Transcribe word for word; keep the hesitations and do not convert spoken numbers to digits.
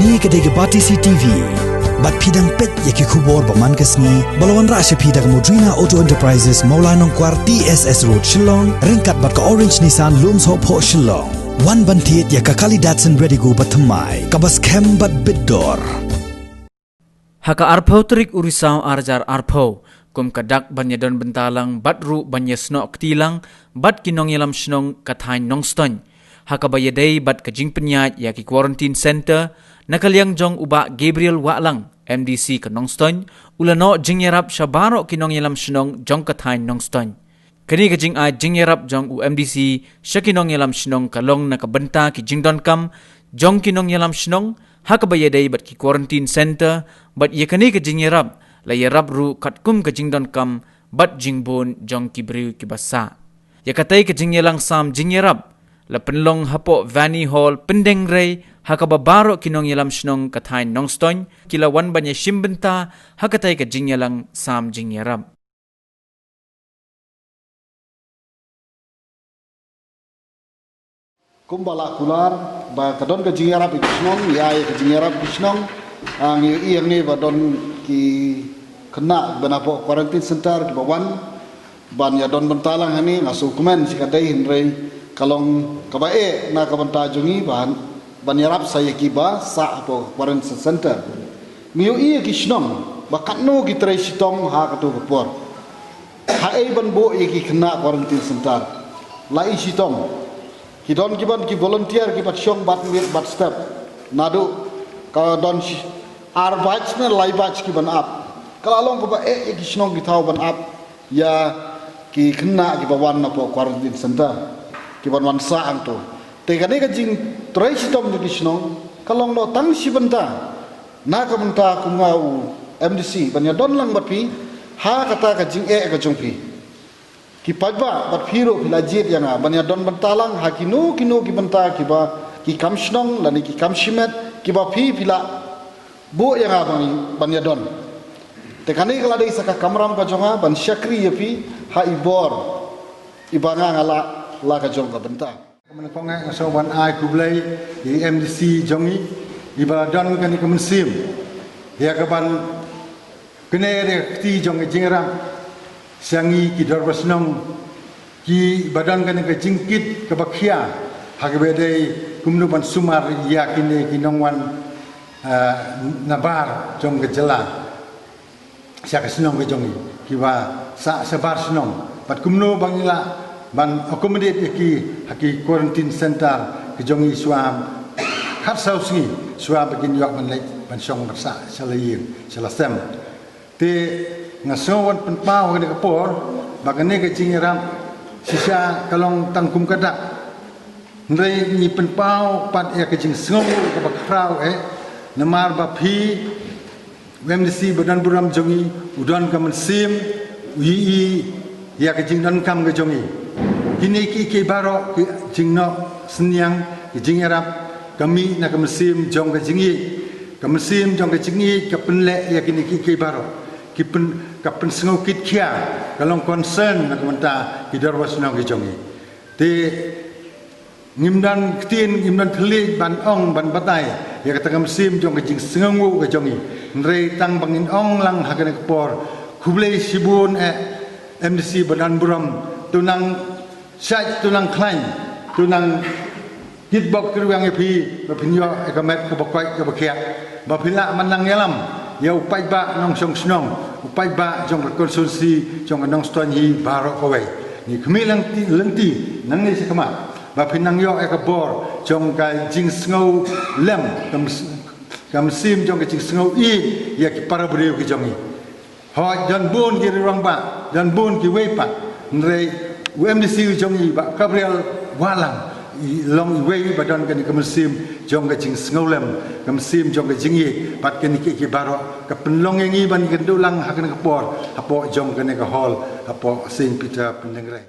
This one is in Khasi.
Kane ka dei ka Batesi TV. Bad phi dang peit ïa ki khubor ba man ka sngi ba la wanrah sha phi da ka Modrina Auto Enterprises, Mawlai Nongkwar, T S S Road, Shillong, ryngkat bad ka Orange Nissan, Lumshohphoh, Shillong. Wan ban thied ïa ka kali Datsun Redigo ba thymmai, kaba skhem bad bit dor. Ha ka arphew tarik u Risaw ar hajar arphew, kum ka dak ban ïadon bynta lang bad ruh ban ïasnoh kti lang bad ki nongïalam shnong ka thaiñ Nongstoiñ, ha kaba ïadei bad ka jingpynïaid ïa ki quarantine center, na ka liang jong u Bah Gabriel Wahlang, M D C ka Nongstoiñ, u la noh jingïarap sha baroh ki nongïalam shnong jong ka thaiñ Nongstoiñ. Kane ka jingai jingïarap jong u M D C sha ki nongïalam shnong ka long na ka bynta ki jingdonkam jong ki nongïalam shnong, ha kaba ïadei bad ki quarantine center, bad ïa kane ka jingïarap la ïarap ruh katkum ka jingdonkam bad jingbun jong ki briew kiba sah. Ïa katei ka jingïalang sam jingïarap la pynlong hapoh Vani Hall, Pyndengrei, ha kaba baroh ki nongïalam shnong ka thaiñ Nongstoiñ ki la wan ban ïashim bynta ha katei ka jingïalang sam jingïarap. Kumba la kular ba ka don ka jingïarap ïa ki shnong, ïa, ïa ka jingïarap ki shnong, ah, ngi ïohi hangne ba don ki khynnah ba na hapoh quarantine center kiba wan ban ïadon bynta lang hangne, nga sngewkmen shi ka dei, hynrei ka long kaba eh na ka bynta jong ngi ban, ban ïarap sa ïa kiba sah hapoh quarantine center. Ngi ïohi ïa ki shnong ba katno ki trei shitom ha kato ka por. Haei ban buh ïa ki khynnah quarantine center? La i shitom. Ki don kiban ki volunteer kiba shong bad miet bad step. Naduh ka don shi, ar batch ne lai batch kiban ap. Ka la long kaba eh ïa ki shnong ki thaw ban ap ïa ki khynnah kiba wan napoh quarantine center, kiban wan sah hangto. Te kane ka jingtrei shitom jong ki shnong ka long noh tang shi bynta. Na ka bynta kum nga u M D C ban ïadon lang bad phi ha kata ka jingeh ka jong phi. Ki paidbah bad phi ruh phi la jied ïa nga ban ïadon bynta lang ha kino kino ki bynta kiba ki kam shnong lane ki kam shimet kiba phi phi la buh ïa nga ban, ban ïadon. Te kane ka la dei sa ka kamram ka jong nga ban shakri ïa phi ha i bor iba nga nga lah la ka jong ka bynta. Ka mane kong eh nga sngewbha ban ai khublei ïa i M D C jong ngi iba la don kane ka mynsiem ïa kaban kane re kti jong ka jingïarap sha ngi ki dorbar shnong kiba don kane ka jingkit kaba khia ha kaba dei kumno ban sumar ïa kine ki nongwan, eh, nabar jong ka jylla sha ka shnong ka jong ngi kiba sah shabar shnong, bad kumno ba ngi lah ban accommodate ïa ki ha ki quarantine center ka jong ngi shuwa khatsaw sngi shuwa ba kin ïoh ban leit ban shong ban sah sha la ïing sha la sem. Te nga sngewbha ban pynpaw ha kane ka por ba kane ka jingïarap shisha ka long tang kum ka dak. Hynrei ngi pynpaw pat ïa ka jingsngew kaba khraw eh namar ba phi, u M D C ba don burom jong ngi, u don ka mynsiem u ïohi ïa ka jingdonkam ka jong ngi. Kine ki, ki baroh ki jingnoh synñiang, ki jingïarap ka mih na ka mynsiem jong ka jingïeit. Ka mynsiem jong ka jingïeit ka pynleh ïa kine ki, ki baroh. Ki pyn, ka pynsngew kit khia, ka long concern na ka bynta ki dorbar shnong ki jong ngi. Te ngim don ktien, ngim don thylliej ban ong ban batai ïa kata ka mynsiem jong ka jingsngewnguh ka jong ngi. Hynrei tang ba ngin ong lang ha kane ka por, khublei shibun eh M D C ba don burom, to nang shait, to nang khlaiñ, to nang kitbok kitrwiang ïa phi ba phin ïoh ïa ka met kaba koit kaba khiah, ba phi lah ban nang ïalam ïa u paidbah nongshong shnong, u paidbah jong ka constituency jong ka Nongstoiñ hi baroh kawei. Ngi khmih lynti, lynti nangne sha khmat ba phin nang ïoh ïa ka bor jong ka jingsngew lem, ka mys-, ka mynsiem jong ka jingsngew ïeit ïa ki para briew ki jong ngi. Hooid, don bun ki rangbah, don bun kiwei pat, hynrei u M D C u jong ngi Bah Gabriel Wahlang i long iwei ba don kane ka mynsiem jong ka jingsngewlem, ka mynsiem jong ka jingïeit, bad kine ki, ki baroh ka pynlong ïa ngi ban ïakynduh lang ha kane ka por hapoh jong kane ka hall hapoh Saint Peter Pyndengrei.